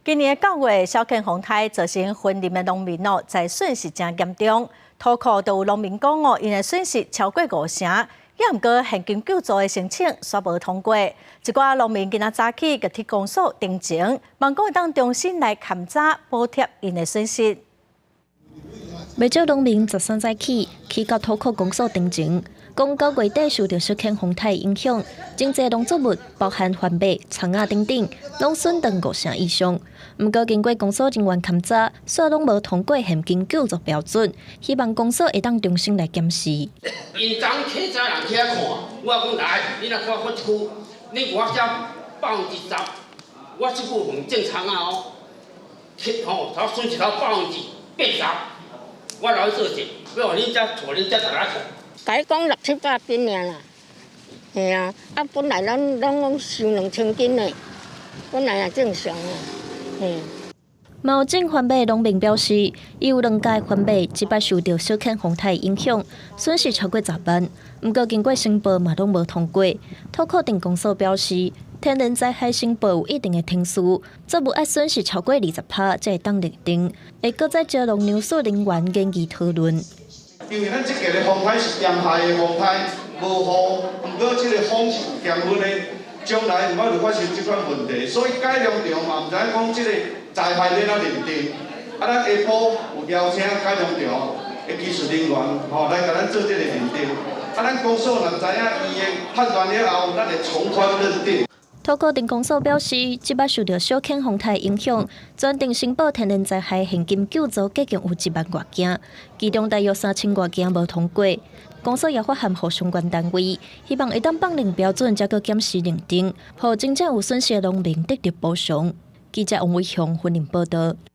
今年9月，小犬風颱造成雲林的農民哦，災損失誠嚴重。土庫就有農民講哦，𪜶的損失超過五成，也毋過現金救助的申請煞無通過。一寡農民今仔早起去鐵公所陳情，望講會當重新來勘查補貼𪜶的損失。袂少農民13早起去到土庫公所陳情，講9月底受著小犬風颱影響，真濟農作物，包含番麥、蔥仔等等，攏損斷五成以上。毋過經過公所人員勘查，煞攏無通過現金救助標準，希望公所會當重新來檢視。𪜶昨起早人去遐看，我講來，你若看我這區，你我遮10%，我這久問種蔥仔哦，吼，頭損失頭80%，我留去做者，欲予恁遮帶恁遮逐家看。共伊講六七百斤爾啦，嘿啊，啊本來咱攏講收2000斤的，本來也正常的，嘿。嘛有種番麥農民表示，伊有兩家番麥，這擺受著小犬風颱影響，損失超過10萬。毋過經過申報嘛攏無通過。土庫鎮公所表示，天然災害申報有一定的程序，作物愛損失超過20%才會當認定，會閣再招農糧署人員研議討論。因為咱這個的風颱是嚴害的風颱，無雨，毋過這個風是有強風的，將來毋愛有發生這款問題，所以改良場嘛毋知影講這個災害欲按怎認定，啊，咱下晡有邀請改良場的技術人員吼來共咱做這個認定，啊，咱公所若知影伊的判斷了後，咱會從寬認定。土庫鎮公所表示，這擺受著小犬風颱影響，全鎮申報天然災害現金救助計共有1萬外件，其中大約3000外件無通過。公所也發函予相關單位，希望會當放寬標準，才閣檢視認定，予真正有損失的農民得著補償。記者王偉雄雲林報道。